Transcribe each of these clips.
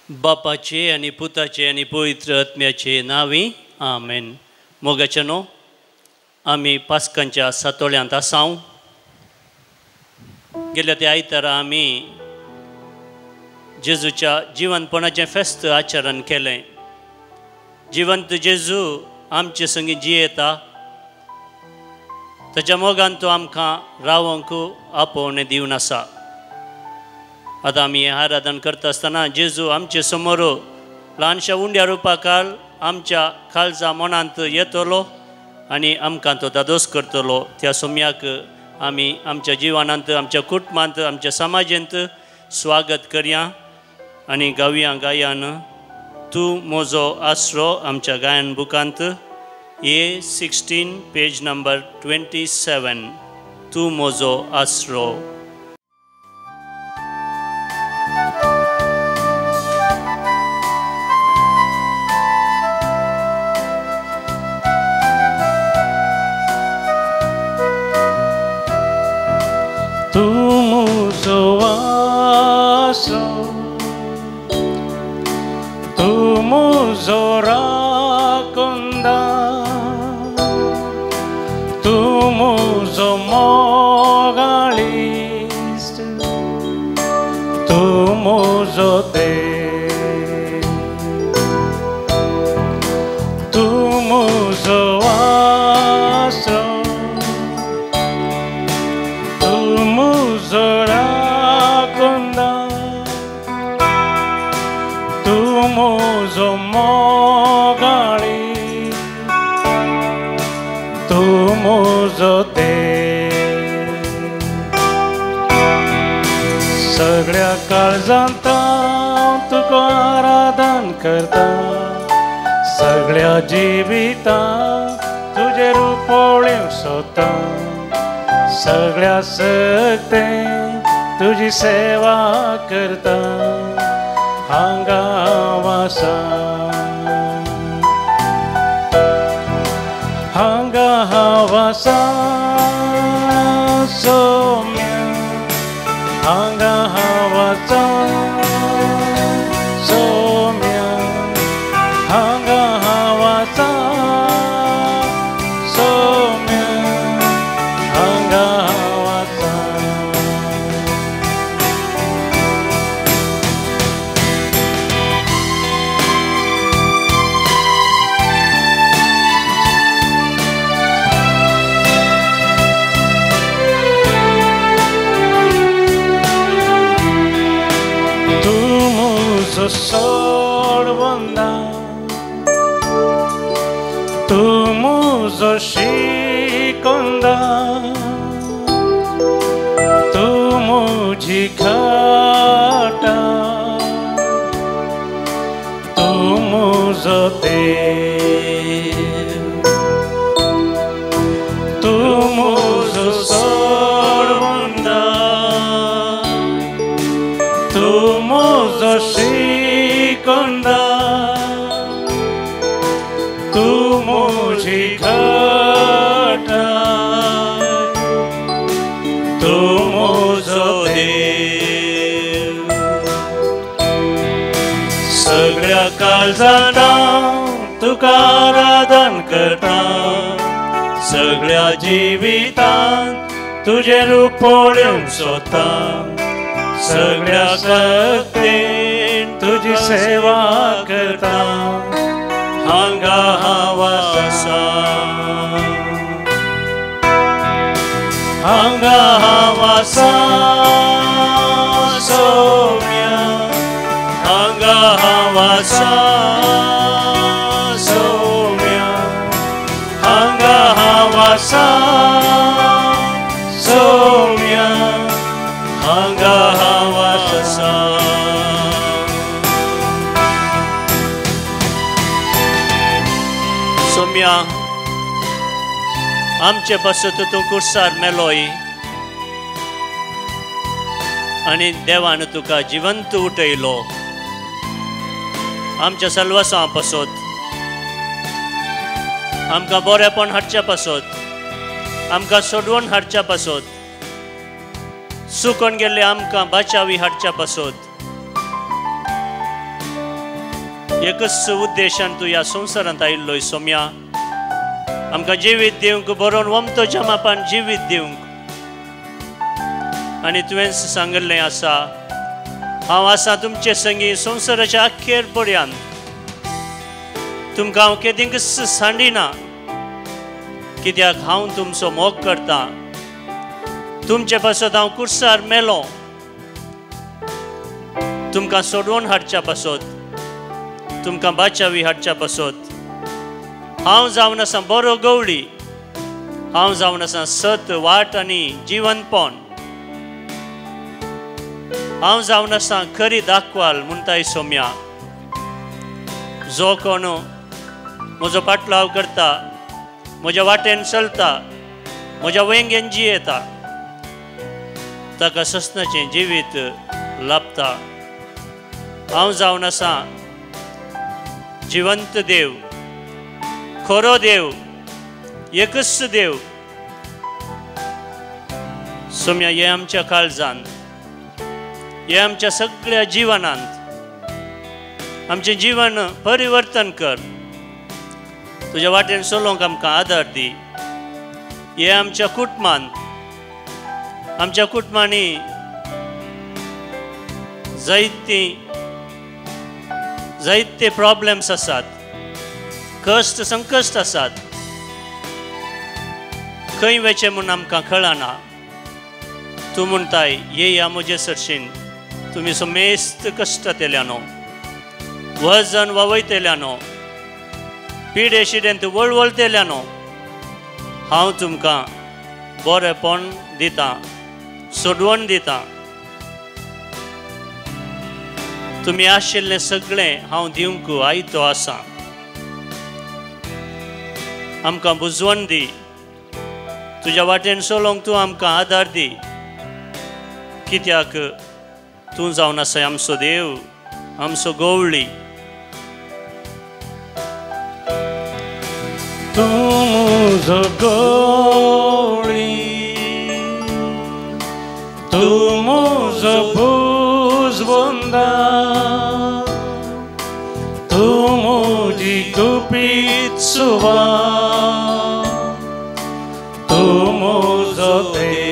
बापाचे आनी पुताचे आनी पवित्र आत्म्याचे नांवी आमेन. मोगाचे न्हू, आमी पास्कांच्या सातोळ्यांत आसाव. गेल्या त्या आयतारा आमी जेजूच्या जिवनपणाचें फेस्त आचरण केलें. जिवंत जेजू आमचे संगी जियेता, ताच्या मोगान तो आमकां रावंक आपोवणें दिवन आसा. आतां आमी हें आराधन करता आसतना जेजू आमचे समोर ल्हानशा उंड्या रुपाकाल आमच्या काळजा मनांत येतलो आनी आमकां तो दादोस करतलो. त्या सोम्याक आमी आमच्या जिवनांत, आमच्या कुटुंबांत, आमच्या समाजेंत स्वागत करया आनी गावया गायन तूं म्हजो आसरो आमच्या गायन बुकांत A16 page number 27 तूं म्हजो आसरो. सगळ्या काळजांत तुका आराधन करता, सगळ्या जिवितांत तुजें रूप पळोवंक सोदता, सगळ्या शक्तेन तुजी सेवा करता. हांगा वासा, हांगा वासा सोम्या, हांगा वाचा सोम्या, हांगा वाचा सोम्या, हांगा वाचा. सोडवंदा तूं म्हजो शिकोंदा, तूं म्हजी खाटा, तूं म्हजो देव, तूं म्हजो सोडवंदा, तूं म्हजो शिकोंदा, तूं म्हजी घाटा, तूं म्हजो देव. सगळ्या काळजान तुका आराधन करता, सगळ्या जिवितांत तुजें रूप पळोवंक सोदता, सगळ्या शक्तेन तुजी सेवा करता. हांगा वासा, हांगा वासा सोम्या, हांगा वासा सोम्या, हांगा वासा सोम्या, हांगा वासा. सोम्या, आमचे पासत तूं कुर्सार मेलोय, आनी देवान तुका जिवंत उठयलो आमच्या सलवासां पासत, आमकां बरेपण हाडच्या पासत, आमकां सोडवण हाडच्या पासत, सुकोन गेल्ले आमकां बाचावी हाडच्या पासत. एकच उद्देशान तूं ह्या संवसारांत आयिल्लोय सोम्या, आमकां जिवीत दिवंक, बरोवन वमतो जमापान जिवीत दिवंक. आनी तुवें सांगिल्लें आसा, हांव आसा तुमचे संगी संवसाराच्या अखेर पर्यंत, तुमकां हांव केदींकच सांडिना, कित्याक हांव तुमचो मोग करतां. तुमचे पासत हांव कुर्सार मेलो, तुमकां सोडोवन हाडच्या पासत, तुमकां बाचावी हाडच्या पासत. हांव जावन आसा बरो गवळी, हांव जावन आसा सत, वाट आनी जिवनपण, हांव जावन आसा खरी दाखवाल म्हणटाय सोम्या. जो कोण म्हजो पाटलाव करता, म्हज्या वाटेन चलता, म्हज्या वेंगेन जियेता, ताका ससनाचें जिवीत लाभता. हांव जावन आसा जिवंत देव, खरो देव, एकच देव. सोम्या, हे आमच्या काळजान, हे आमच्या सगळ्या जिवनांत आमचें जीवन परिवर्तन कर. तुज्या वाटेन चलोवंक आमकां आदार दी. हे आमच्या कुटुंबांत, आमच्या कुटुंबांनी जायती जायते प्रॉब्लेम्स आसात, कश्ट संकश्ट आसात, खंय वचें म्हूण आमकां कळना. तूं म्हणटाय, येया म्हजे सरशीन तुमी समेस्त कश्टांतल्यानो, वजन वावयतल्यानो, पिडे शिडेंत वळवळतल्यानो, हांव तुमकां बरेपण दितां, सोडवण दितां. तुमी आशिल्लें सगळें हांव दिवंक आयतो आसा. आमकां बुजवण दी, तुज्या वाटेन चलोवंक तूं आमकां आदार दी, कित्याक तूं जावन आसा आमचो देव, आमचो गवळी. तूं म्हजो गवळी, तूं म्हजो भुजवंदा, तूं म्हजी गुपीत सुवात, तूं म्हजो देव,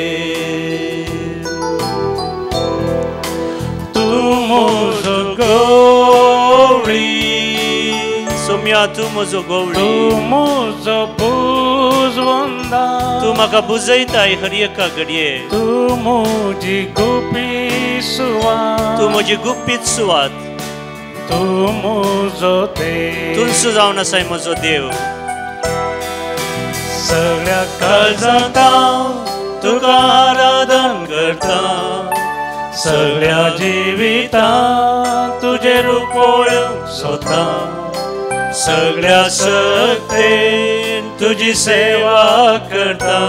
तूं म्हजो गवळी. सोम्या, तूं म्हजो गवळी, तूं म्हजो भुजवंदा, तूं म्हाका बुजयताय हर एका घडये, तूं म्हजी गुपीत सुवात, तूं म्हजी गुपीत सुवात, तूं म्हजो देव, तूंच जावन आसाय म्हजो देव. सगळ्या काळजांत हांव तुका आराधन करता, सगळ्या जिवितांत तुजें रूप पळोवंक सोदता, सगळ्या शक्तेन तुजी सेवा करता,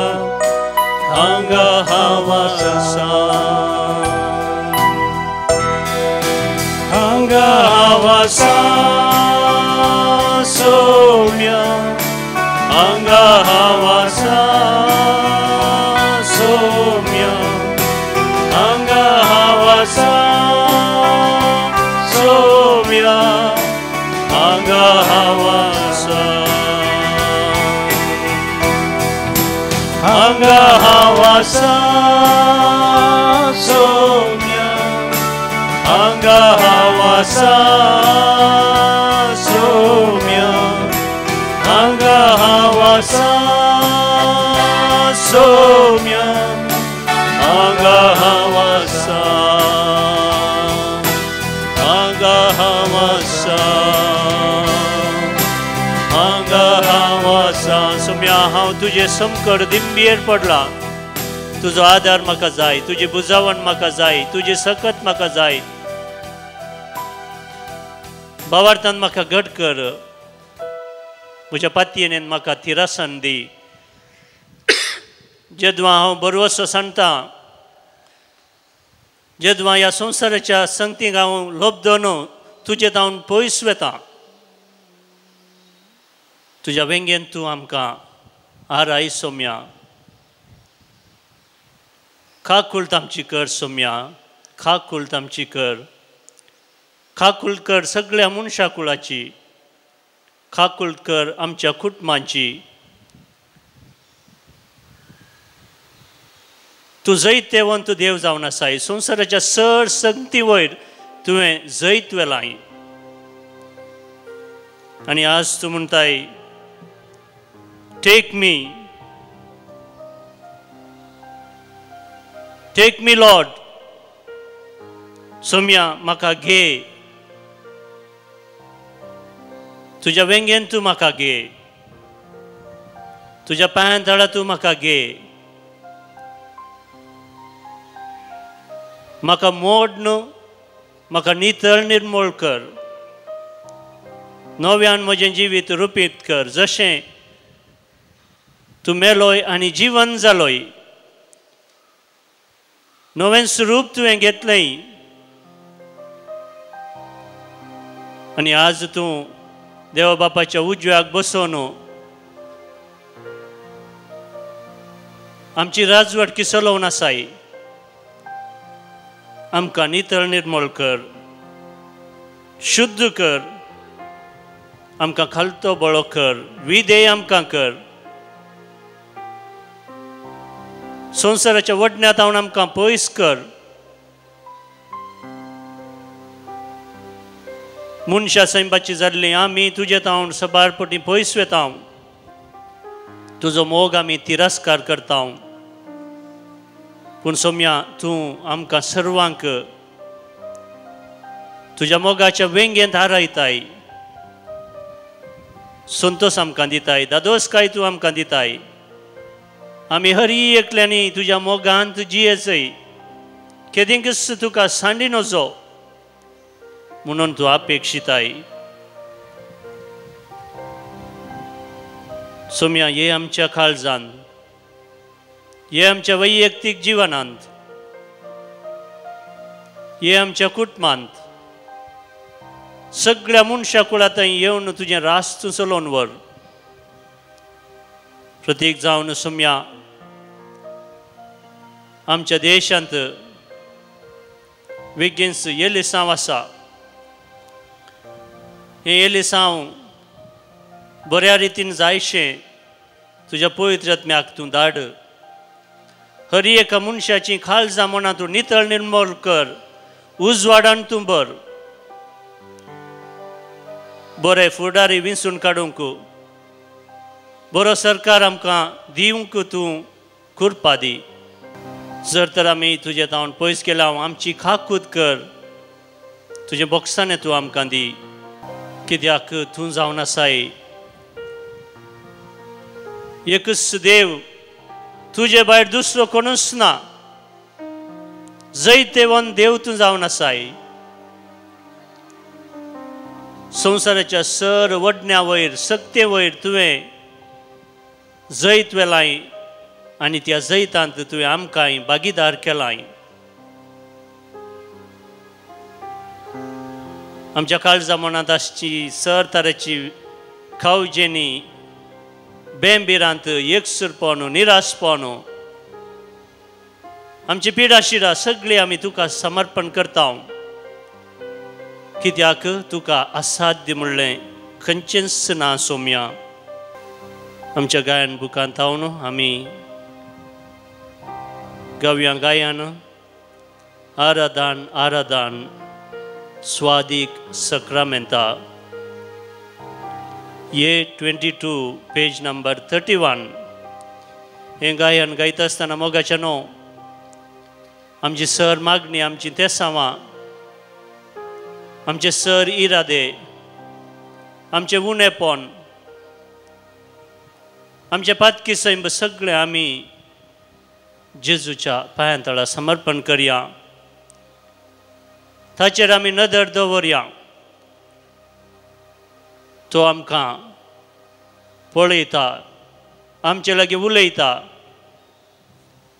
हांगा हांव आसा, हांगा हांव आसा सोम्या, हांगा हांव आसा सोम्या, हांगा हांव आसा सोम्या, हांगा हांव आसा, हांगा हांव आसा सोम्या, हांगा हांव आसा सोम्या, हांगा हांव आसा सोम्या, हांगा हांव आसा, हांगा हांव आसा, हांगा हांव आसा. सोम्या, हांव तुजे समकड दिंबयेर पडला. तुजो आदार म्हाका जाय, तुजी बुजावण म्हाका जाय, तुजी सकत म्हाका जाय. भावार्थान म्हाका घट कर, म्हज्या पातयेन म्हाका थिरासन दी. जेदवा हांव बरवसो सांगता, जेदवा ह्या संवसाराच्या संगतीक हांव लोबदोन तुजे तावन पयस वेता, तुज्या वेंगेन तूं आमकां आराय सोम्या. काकुळट आमची कर सोम्या, काकुळट आमची कर, काकुळट कर सगळ्या मनशा कुळाची, काकुळट कर आमच्या कुटुंबांची. तूं जैतवंत देव जावन आसाय, संवसाराच्या सर संगती वयर तुवें जैत वेलाय. आनी आज तूं म्हणटाय, take me, take me Lord. Saumya म्हाका घे, तुज्या वेंगेन तूं म्हाका घे, तुज्या पांयां तळा तूं म्हाका घे, म्हाका मोड न्हू, म्हाका नितळ निर्मूळ कर, नव्यान म्हजें जिवीत रुपीत कर. जशें तूं मेलोय आनी जिवन जालोय, नवें स्वरूप तुवें घेतलें आनी आज तूं देवा बापाच्या उजव्याक बसोवन आमची राजवटकी चलोवन आसाय. आमकां नितळ निर्मूळ कर, शुद्ध कर, आमकां खालतो बळो कर, विधेय आमकां कर. संवसाराच्या वडण्यांत हांव आमकां पयस कर. मनशा सैंबाची जाल्ली आमी तुजे तावन सबार पटी पयस वेता, तुजो मोग आमी तिरस्कार करता. पूण सोम्या तूं आमकां सर्वांक तुज्या मोगाच्या वेंगेंत हारयताय, संतोष आमकां दिताय, दादोसकाय तूं आमकां दिताय. आमी हरी एकल्यांनी तुज्या मोगांत जियेचय, केदींकच तुका सांडी नजो म्हणून तूं अपेक्षिताय. सोम्या ये आमच्या काळजान, ये आमच्या वैयक्तीक जिवनांत, ये आमच्या कुटुंबांत, सगळ्या मनशा कुळांत येवन तुजें रास्त चलोवन व्हर. प्रतीक जावन सोम्या आमच्या देशांत वेगींच एलिसांव आसा. हें एलिसांव बऱ्या रितीन जायशें तुज्या पवित्र आत्म्याक तूं धाड. हर एका मनशाची काळजां मनां तूं नितळ निर्मूल कर, उजवाडान तूं भर. बरे फुडारी विंचून काडूंक, बरो सरकार आमकां दिवंक तूं कृपा दी. जर तर आमी तुजे तावन पयस केला, आमची खाकूत कर, तुजें बोक्साणें तूं आमकां दी. कित्याक तूं जावन आसाय एकच देव, तुजे भायर दुसरो कोणूच ना. जैतवंत देव तूं जावन आसाय. संवसाराच्या सर वडण्या वयर सक्ते वयर तुवें जैत वेलाय आनी त्या जैतांत तुवें आमकांय भागीदार केलाय. आमच्या काळजा मनांत आसची सर तरेची खावजेनी, बेंबिरांत एकसूरपण, निराशपण, आमची पिडा शिरा सगळी आमी तुका समर्पण करता. कित्याक तुका असाध्य म्हणलें खंयचेंच ना सोम्या. आमच्या गायन बुकांत हांव आमी गावया गायन आराधन आराधन स्वादीक सक्रामेंता, ये 22 पेज नंबर 31. हें गायन गायता आसतना मोगाच्या न्हू आमची सर मागणी, आमची तेसांवां, आमचे सर इरादे, आमचें उणेपण, आमचे पातकी सैम सगळें आमी जेजूच्या पांयां तळा समर्पण करया. ताचेर आमी नदर दवरया. तो आमकां पळयता, आमचे लागीं उलयता,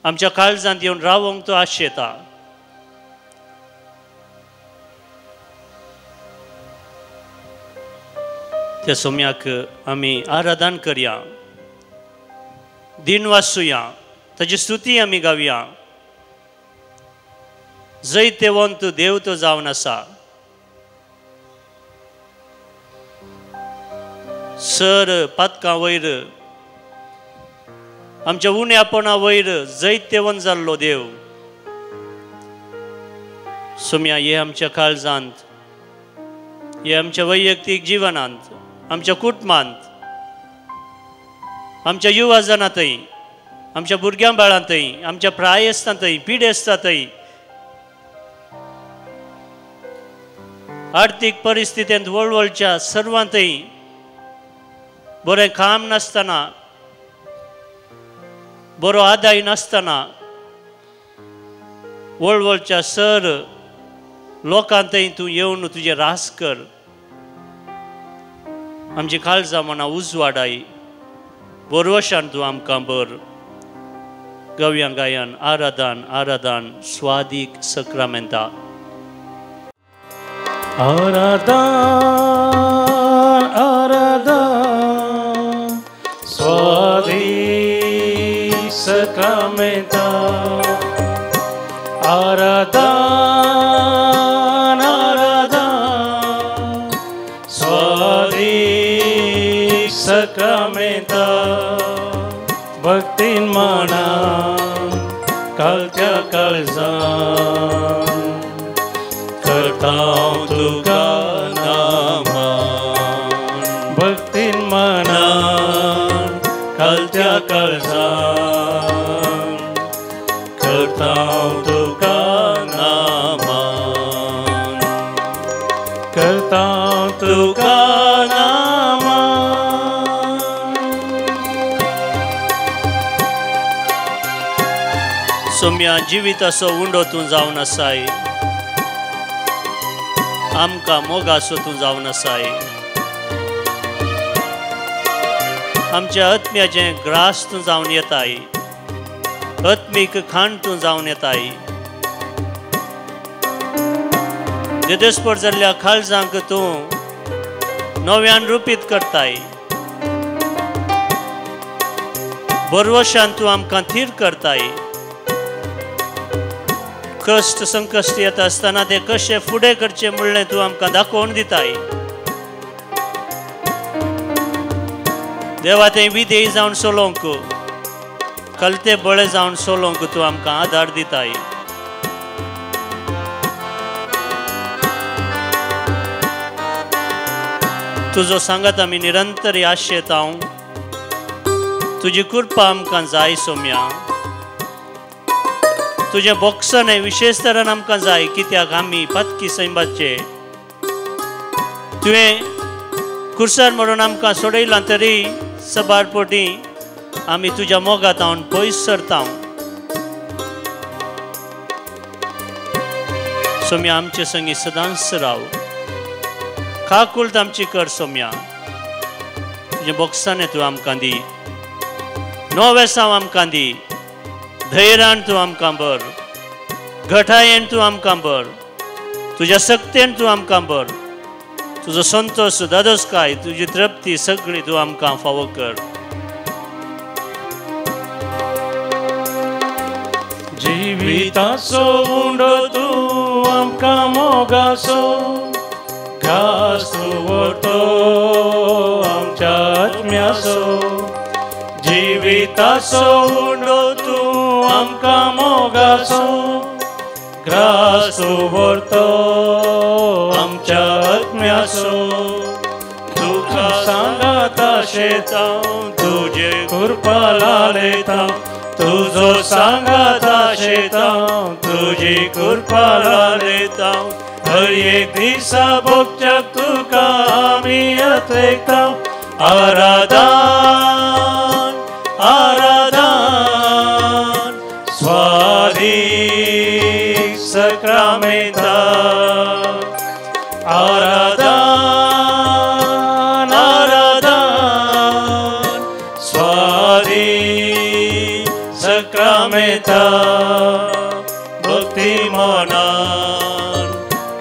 आमच्या काळजांत येवन रावंक तो आशेता. त्या सोम्याक आमी आराधन करया, दिन वाचुया, ताजी स्तुती आमी गावया। जैतेवंत देव तो जावन आसा। सर पातकां वयर आमच्या उण्यापणा वयर जैतेवंत जाल्लो देव सोम्या, हे आमच्या काळजांत, हे आमच्या वैयक्तीक जिवनांत, आमच्या कुटुंबांत, आमच्या युवाजनांतय, आमच्या भुरग्यां बाळांतय, आमच्या प्रायस्तांतय, पिडेस्तांतय, आर्थीक परिस्थितींत वळवळच्या सर्वांतय बरें काम नासतना, बरो आदाय नासतना वळवळच्या सर लोकांतय तूं येवन तुजें रास कर। आमची काळजां मनां उजवाडाय, बरवशान तूं आमकां बर। गव्या गायन आराधन आराधन स्वादीक सक्रामेंता। आराधन आराधन स्वादीक सक्रामेंता। आराधन आराधन स्वादीक सक्रामेंता। भक्तीन मना कालत्या काळजान करता तुका नामान। भक्तीन मना कालत्या काळजान करता तुका नामान। करता तुका नामान। सोम्या जिविताचो उंडो तूं जावन आसाय, आमकां मोगाचो तूं जावन आसाय। आमच्या आत्म्याचें ग्रास तूं जावन येताय, आत्मीक खाण तूं जावन येताय। निदेसपट जाल्ल्या काळजांक तूं नव्यान रुपीत करताय, बरवशान तूं आमकां थीर करताय। कश्ट संकश्ट येता आसतना ते कशें फुडें करचें म्हणलें तूं आमकां दाखोवन दिताय। देवा तें विधेयी जावन चलोवंक, कलते बळे जावन चलोवंक तूं आमकां आदार दिताय। तुजो सांगात आमी निरंतर आशेता, तुजी कृपा आमकां जाय सोम्या। तुजें बोक्सन हें विशेश तरान आमकां जाय, कित्याक आमी पातकी सैमाचे। तुवें कुर्सार म्हणून आमकां सोडयलां तरी सबार पोटी आमी तुज्या मोगांत पयस सरता। सोम्या आमचे संगी सदांच राव, काकुळट आमची कर सोम्या। तुजें बोक्साने तूं आमकां दी, नवेसांव आमकां दी, धैर्यान तूं आमकां बर, घटायेन तूं आमकां बर, तुज्या शक्तेन तूं आमकां बर, तुजो संतोश दादोसकाय, तुजी तृप्ती सगळी तूं आमकां फावो कर। जिविताचो उंडो तूं आमकां मोगाचो, घास तूं व्हरतो आमच्या आत्म्याचो। जिविताचो उंडो तूं आमकां मोगाचो, ग्रास तूं व्हरतो आमच्या आत्म्याचो। तुका सांगाता शेता तुजे कृपा लालेता, तुजो सांगाता शेता तुजी कृपा लालेता। हर एक दिसा भोगच्याक तुका आमी अत्रेकता। आराधन आराधन स्वादीक सक्रामेंता। आराधन आराधन स्वादीक सक्रामेंता। भक्ती मनान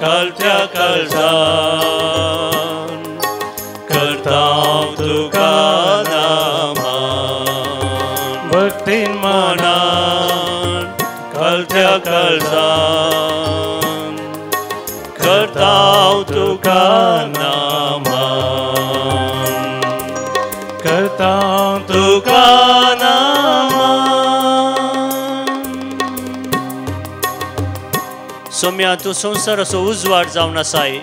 कालच्या काळजान करता तुका नामान भक्तीन मनान कळत्या काळजान करतां तुका नामान करतां तुका नामान. सोम्या तूं संवसाराचो उजवाड जावन आसाय.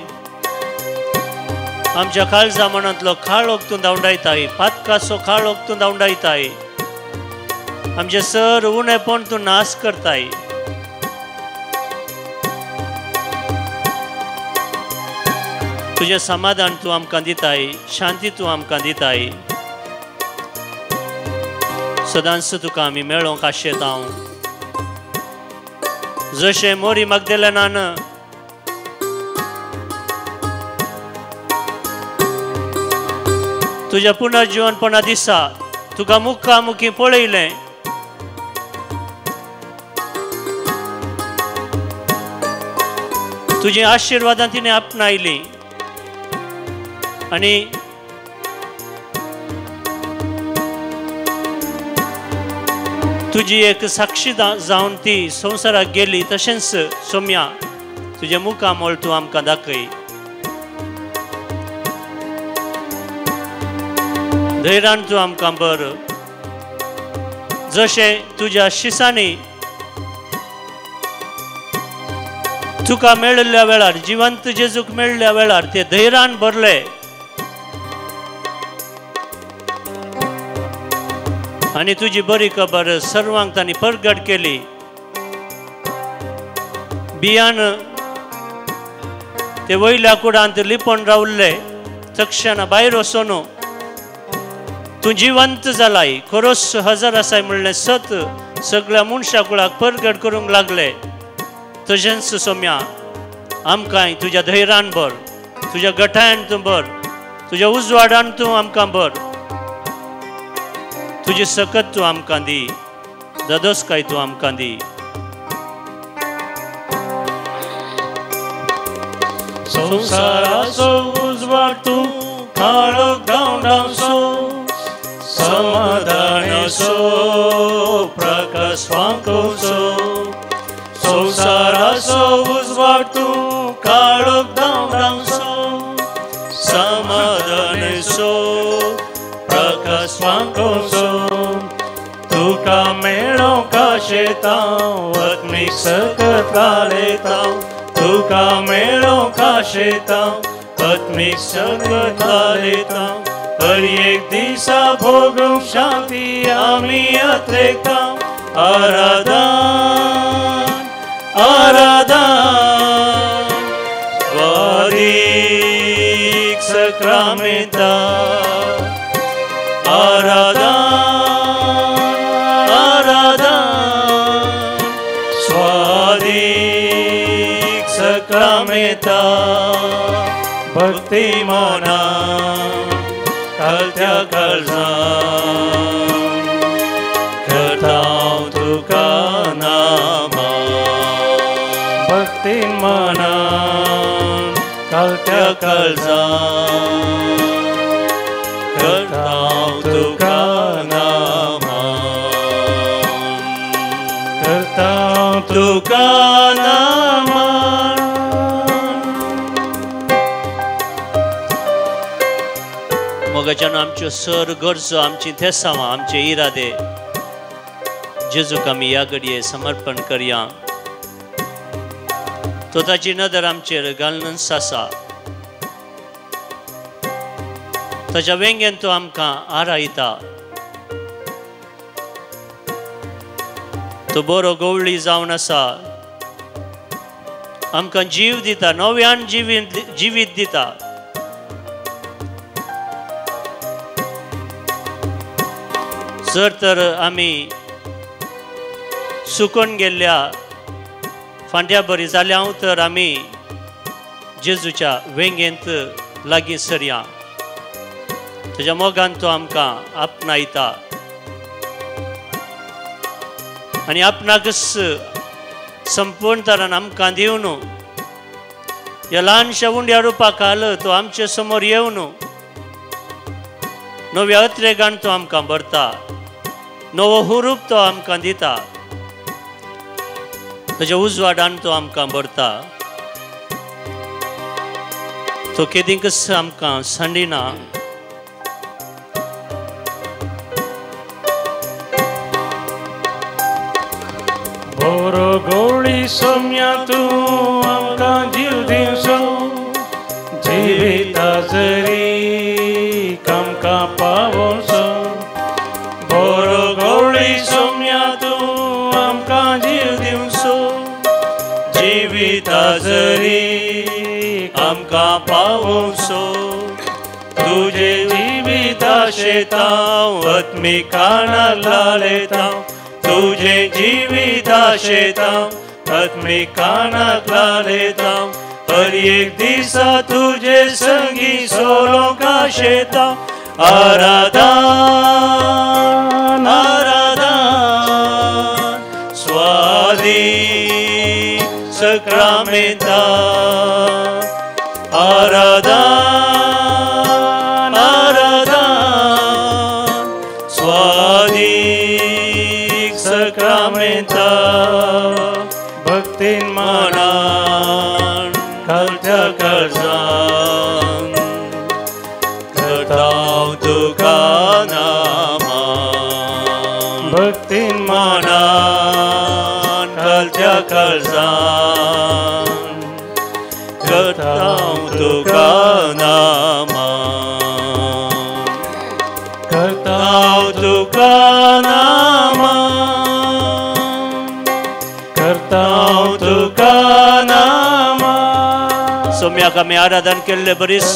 आमच्या काळजा मनांतलो काळोख तूं धांवडायताय, पातकाचो काळोख तूं धांवडायताय, आमचें सर उणेपण तूं नाश करताय. तुजें समाधान तूं आमकां दिताय, शांती तूं आमकां दिताय. सदांच तुका आमी मेळोंक आशेता. जशें मोरी मागदेलेनान तुज्या पुनर्जिवनपणा दिसा तुका मुखामुखी पळयलें, तुजी आशिर्वादां तिणें आपणायलीं आनी तुजी एक साक्षी जावन ती संवसाराक गेली. तशेंच सोम्या तुजें मुखामळ तूं आमकां दाखय. धैर्यान तूं आमकां बर, जशें तुज्या शिसांनी तुका मेळिल्ल्या वेळार, जिवंत जेजूक मेळिल्ल्या वेळार ते धैर्यान भरले आनी तुजी बरी खबर सर्वांक तांणी परगट केली. बियान ते वयल्या कुडांत लिपोवन रावल्ले तक्षणा भायर वचून तूं जिवंत जालाय, खरोच हजर आसाय म्हणलें सत सगळ्या मनशा कुळाक परगट करूंक लागले. तशेंच सोम्या आमकांय तुज्या धैर्यान भर, तुज्या गठायान तूं भर, तुज्या उजवाडान तूं आमकां भर, तुजी सकत तूं आमकां दी, दादोसकाय तूं आमकां दी. संवसाराचो उजवाड तूं काळोख धांवडावचो, समाधानाचो प्रकाश फांकोवचो. संवसाराचो उजवाड तूं काळोख धांवडावचो, समाधानाचो प्रकाश फांकोवचो. तुका मेळोंक आशेतां, आत्मीक सकत घालयतां. तुका मेळोंक आशेतां, आत्मीक सकत घालयतां. हर एक दिसा भोगूंक शांती आमी अत्रेकतां. आराधन आराधन स्वादीक सक्रामेंता. आराधन आराधन स्वादीक सक्रामेंता. भक्ती मना कळत्या काळजान करतां तुका नामान भक्ती मनान कळत्या काळजान करतां तुका नामान करतां तुका नामान. मोगाच्यान आमच्यो सर गरजो, आमची थेसांवां, आमचे इरादे जेजूक आमी ह्या घडये समर्पण करया. तो ताची नदर आमचेर घालूनच आसा. ताच्या वेंगेन तो आमकां आरायता. तो बरो गवळी जावन आसा, आमकां जीव दिता, नव्यान जिवीत दिता. जर तर आमी सुकून गेल्ल्या फांट्या बरी जाल्या तर आमी जेजूच्या वेंगेंत लागीं सरया. ताच्या मोगान तो आमकां आपणायता आनी आपणाकच संपूर्ण तरान आमकां दिवन ह्या ल्हानशा उंड्या रुपा खाल तो आमचे समोर येवन नव्या अत्रेगान तो आमकां भरता, नवो हुरूप तो आमकां दिता, ताच्या उजवाडान तो आमकां भरता। तो केदींकच आमकां सांडिना। बोरो गोळी सोम्या तूं आमकां जीव दिवसो, जिविता जरी आमकां पावोसो। बोरो गोळी सोम्या तूं आमकां जीव दिवसो, जिविता जरी आमकां पावोसो। तुजे जिविता शेतां आत्मिकाना लालेता, तुझे जिविता शेतां आत्मिकाना लालेता। हर एक दिसा तुझे संगी सोलोंका शेतां, आराधन आराधन स्वादी सक्रामेंता, आराधन आराधन स्वादी सक्रामेंता। भक्तीन मनान खालत्या काळजान करतां तुका नामान, भक्तीन मनान खालत्या काळजान करतां तुका नामान, करतां तुका नामान, करतां तुका नामान। सोम्याक आमी आराधन केल्ले बरीच,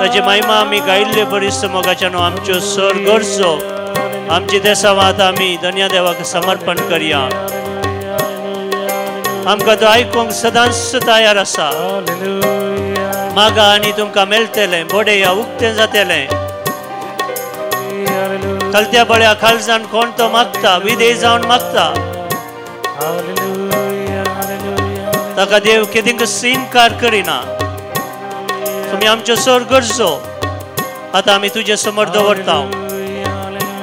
ताची महिमा आमी गायिल्ले बरीच। मोगाच्यानो आमच्यो सर गरजो आमची देसावां आतां आमी धन्या देवाक समर्पण करया। आमकां तो आयकूंक सदांच तयार आसा। मागा आनी तुमकां मेळटलें, बोडेया उक्तें जातलें। खालत्या बळ्या खालजान कोण तो मागता, विधेय जावन मागता, ताका देव केदींक इनकार करिना। तुमी आमच्यो सर गरजो आतां आमी तुजे समोर दवरता।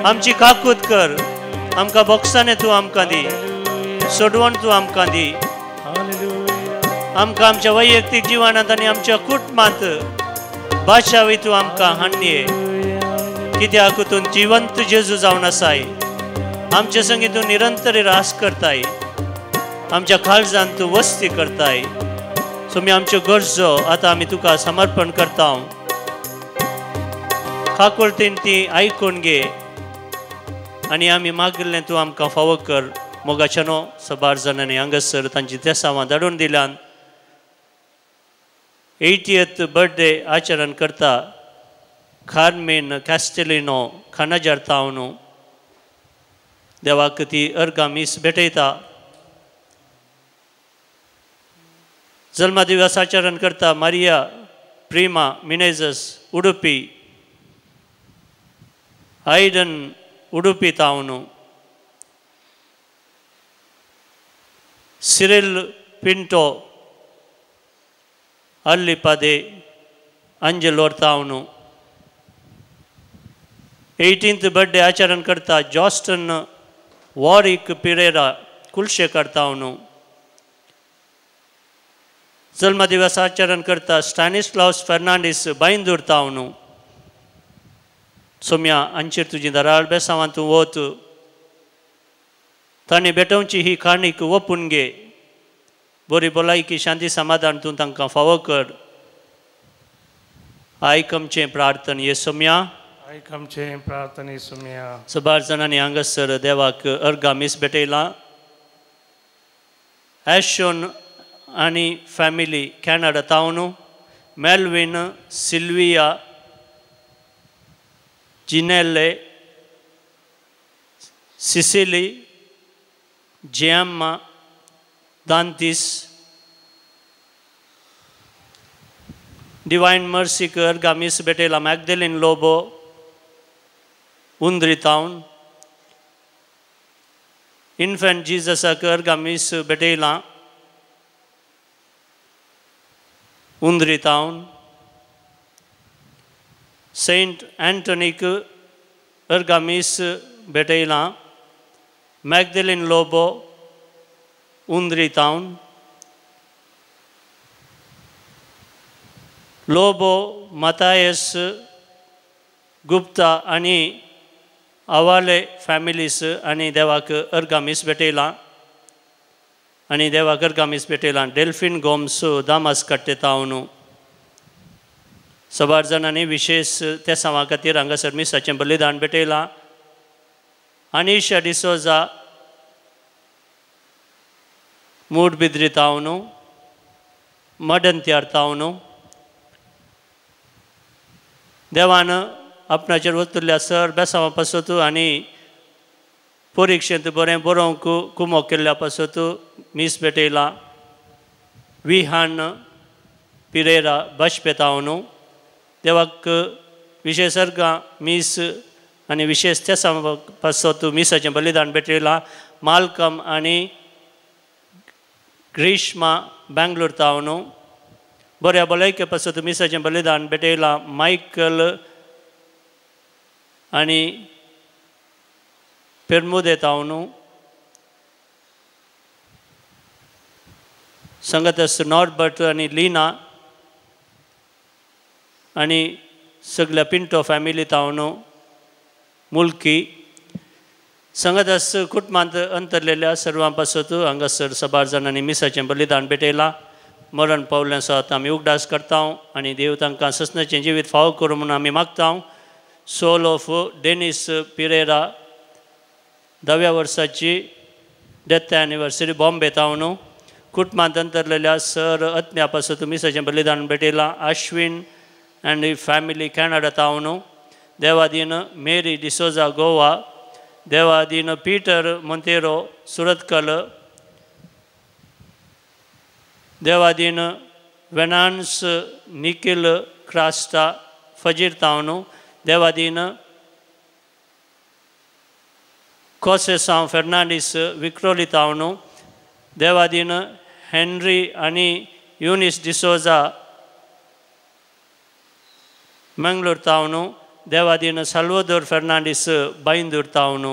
आमची काकूत कर, आमकां बोक्साने तूं आमकां दी, सोडवण तूं आमकां दी। आमकां आमच्या वैयक्तीक जिवनांत आनी आमच्या कुटुंबांत भाशावी तूं आमकां हाडये, कित्याक तूं जिवंत जेजू जावन आसाय। आमचे संगी तूं निरंतर रास करताय, आमच्या काळजान तूं वस्ती करताय। तुमी आमच्यो गरजो आतां आमी तुका समर्पण करता। काकुळतीन ती आयकून घे आनी आमी मागिल्लें तूं आमकां फावो कर। मोगाच्यानो सबार जाणांनी हांगासर तांची देसावां धाडून दिल्यान 80th birthday आचरण करता कार्मेन कॅस्टेलिनो खानाजार तावन देवाक ती अर्गां मीस भेटयता। जल्मा दिवस आचरण करता मारिया प्रिमा मिनेजस उडुपी, आयडन उडुपी तावन, सिरिल पिंटो अल्लिपादे अंजलोर तावन। 18th birthday आचरण करता जॉस्टन वॉरिक पिरेरा कुलशेकर तावन। जल्म दिवस आचरण करता स्टॅनिस्लावस फेर्नांडीस बांयदूर तावन। सोम्या आंचेर तुजी दराळ बेसांवां तूं वत, तांणी भेटोवची ही काणीक ओपून घे। बरी भलायकी शांती समाधान तूं तांकां फावो कर। आयक आमचें प्रार्थन ये सोम्या, आयक आमचें प्रार्थन ये सोम्या। सबार जाणांनी हांगासर देवाक अर्गां मीस भेटयलां। एशोन आनी फॅमिली कॅनडा तावन, मेल्विन सिल्विया जिनेले सिसिली जियाम्मा दांतीस डिवायन मर्सीक अर्गां मीस भेटयलां मॅगदेलीन लोबो उंद्री तावन। इन्फेंट जिजसाक अर्गां मीस भेटयलां उंद्री तावन। सेंट अँटनीक अर्गामीस भेटयलां. मॅगदेलीन लोबो उंद्री तावन, लोबो मतायस गुप्ता आनी आवाले फॅमिलीस आनी देवाक अर्गामीस भेटयलां आनी देवाक अर्गामीस भेटयलां. डेल्फीन गोम्स दामास कट्टे तावन सबार जाणांनी विशेष तेसांवा खातीर हांगासर मिसाचें बलिदान भेटयलां. अनिशा डिसोजा मूडबिद्री तावन, मडंत्यार तावन देवान आपणाचेर वतुल्ल्या सर बेसांवा पासत आनी परिक्षेंत बरें बरोवंक कुमोक केल्ल्या पासत मीस भेटयलां. विहान पिरेरा बाशपेतावन देवाक विशेष अर्गां मीस आनी विशेष तेसांवा पासत मिसाचें बलिदान भेटयलां. मालकम आनी ग्रीष्मा बेंगलोर तावन बऱ्या भलायके पासत मिसाचें बलिदान भेटयलां. मायकल आनी पेरमुदे तावन संगत नॉर्बर्ट आनी लीना आनी सगल्या पिंटो फॅमिली तावन मुल्की संगदास कुटुंबांत अंतरलेल्या सर्वां पासत हांगासर सबार जाणांनी मिसाचें बलिदान भेटयलां. मरण पावलें सात आमी उगडास करता आनी देव तांकां ससनाचें जिवीत फावो करूं म्हूण आमी मागता. सोल ऑफ डेनीस पिरेरा 10व्या वर्साची डेथ एनिवर्सरी बॉम्बे तावन कुटुंबांत अंतरलेल्या सर अत्न्या पासत मिसाचें बलिदान भेटयलां. आश्विन आनी फॅमिली कॅनडा तावन देवादीन मेरी डिसोजा गोवा, देवादीन पीटर मोंतेरो सुरतकल, देवादीन वेनान्स निखिल क्रास्टा फजीर तावन, देवादीन कोसेसांव फेर्नांडीस विक्रोली तावन, देवादीन हेनरी आनी युनिस डिसोजा मंगलोर तावन, देवादीन साल्वादोर फेर्नांडीस बांयदूर तावन.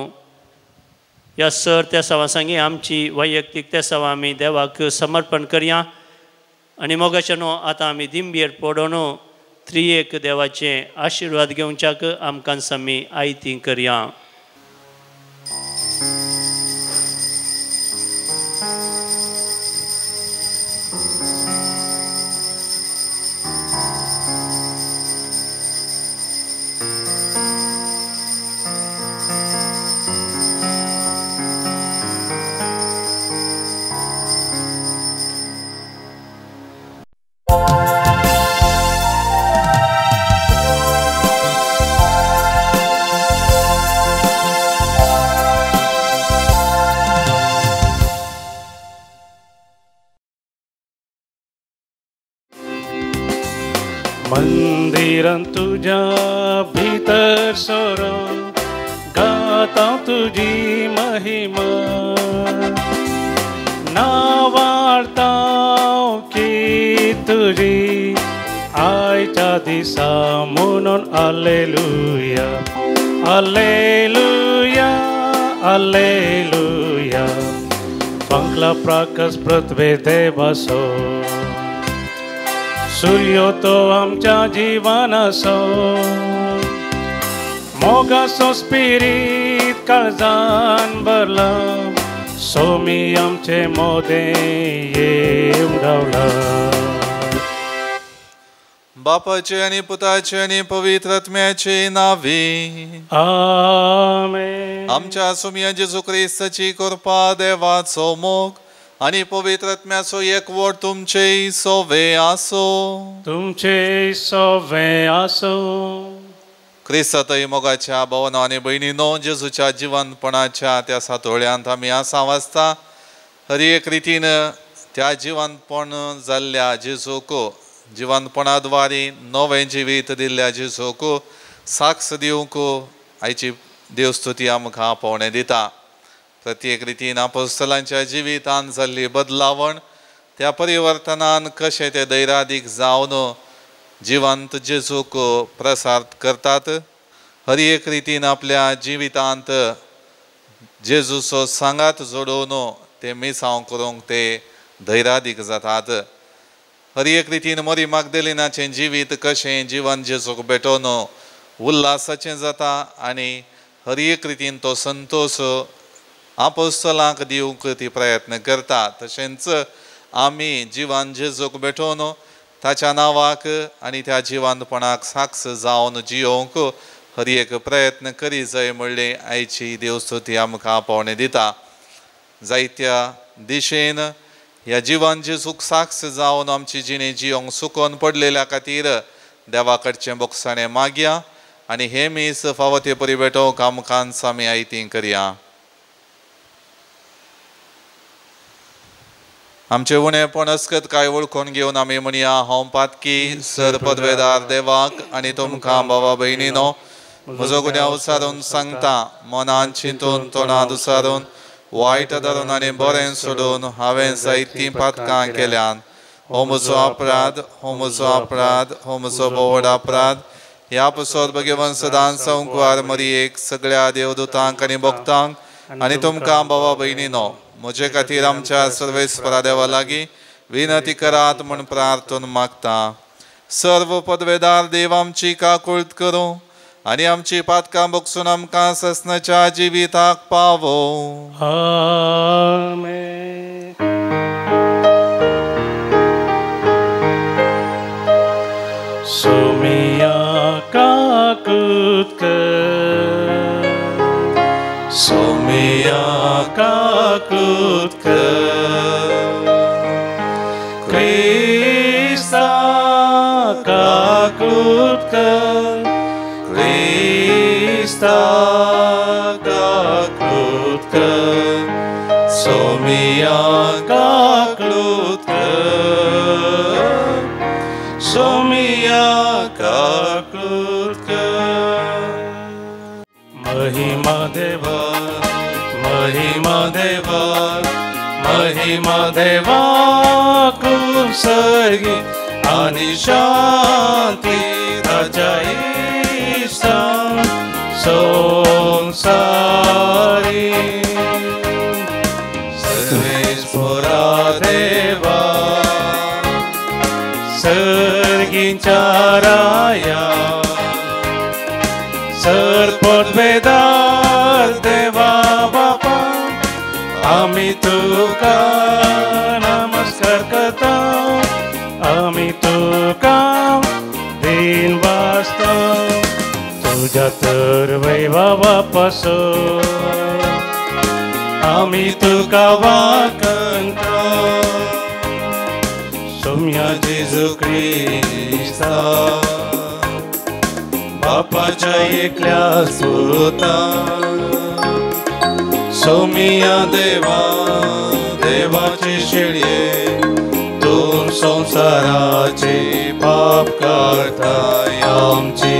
ह्या सर तेसांवा सांगी आमची वैयक्तीक तेसांवा आमी देवाक समर्पण करया आनी मोगाच्या न्हू आतां आमी दिंबयेर पडोन त्रियेक देवाचे आशिर्वाद घेवच्याक आमकां आमी आयती करया. मंदिरां तुझ्या भितर सोरो गाता तुझी महिमा, नावाडता की तुझी आयच्या दिसा म्हणून आलेलुया आलेलुया आलेलुया. फांकला प्राकस पृथ्वे देवासो सूर्यो तो आमच्या जिवनाचो, मोगाचो स्पिरीत काळजान भरला, सोमी आमचे मोदें येवन रावला. बापाचे आनी पुताचे आनी पवित्र आत्म्याचे नावे आमेन. आमच्या सोमया जेजू क्रिस्ताची कृपा, देवाचो मोग आनी पवित्र आत्म्याचो एकवट तुमचे सोवे आसो, तुमचे सोवे आसो. क्रिस्तातय मोगाच्या भावनो आनी भयणीनो, जेजूच्या जिवनपणाच्या त्या सातोळ्यांत आमी आसा वाचता. हर एक रितीन त्या जिवनपण जाल्ल्या जेजूक, जिवनपणा द्वारे नवें जिवीत दिल्ल्या जेजूक साक्ष दिवंक आयची देवस्तुती आमकां पावणे दिता. प्रत्येक रितीन आपोस्तलांच्या जिवितान जाल्ली बदलावण, त्या परिवर्तनान कशें ते दैरादीक जावन जिवंत जेजूक प्रसार करतात. हर एक रितीन आपल्या जिवितांत जेजूचो सांगात जोडून ते मिसांव करूंक ते धैर्यादीक जातात. हर एक रितीन मरी मागदेलिनाचें जिवीत कशें जिवन जेजूक भेटोवन उल्हासाचें जाता आनी हर एक रितीन तो संतोश आपोस्तलांक दिवंक ती प्रयत्न करता. तशेंच आमी जिवन जेजूक भेटोवन ताच्या नांवाक आनी त्या जिवंतपणाक साक्ष जावन जियोवंक हर एक प्रयत्न करी जाय म्हणलें आयची देवस्तुती आमकां पावणे दिता. जायत्या दिशेन ह्या जिवन जेजूक साक्ष जावन आमची जिणे जियोंक सुकोन पडलेल्या खातीर देवा कडचें बोगसाणें मागया आनी हें मीस फावो ते परी भेटोवंक आमकां आमी आयती करया. आमचें उणेपण अस्कत काय वळखून घेवन आमी म्हणया, हांव पातकी सर पदवेदार देवाक आनी तुमकां बाबा भयणीनो म्हजो गुन्यांव उसारून सांगता. मनान चिंतून तोंडांत उसारून वायट धरून आनी बरें सोडून हांवें जायतीं पातकां केल्यान. हो म्हजो अपराध, हो म्हजो अपराध, हो म्हजो भोवड अपराध. ह्या पसर भगवान सदां संकवार मरियेक सगळ्या देवदूतांक आनी भक्तांक आनी तुमकां बाबा भयणीनो म्हजे खातीर आमच्या सर्वेस्परा देवा लागीं विनंती करात म्हूण प्रार्थन मागता. सर्व पदवेदार देव आमची काकुळट करूं आनी आमची पातकां बगसून आमकां ससनाच्या जिविताक पावो. आमेन. सोमिया काकुळट कर, सोमिया काकुळट कर, क्रिस्ता काकुळट कर, क्रिस्ता काकुळट कर, सोमिया काकुळट कर, सोमिया काकुळट कर. महिमा देवा, महिमा देवा, महिमा देवा कुसर्गी आणि शांती ताच्या इश्टां संवसारी. सर्वेस्परा देवा सर्गींच्या राया, सरपदवेदार देवा बापा आमी तुका नमस्कार करता, आमी तुका दिन वाजता तुज्या तर वैभवा पासून आमी तुका वाकणता. सोम्या जेजू क्रिस्ता बापाच्या एकल्या सुता, सोमिया देवा देवाचे शेळये तूं संवसाराचे पाप काडताय आमची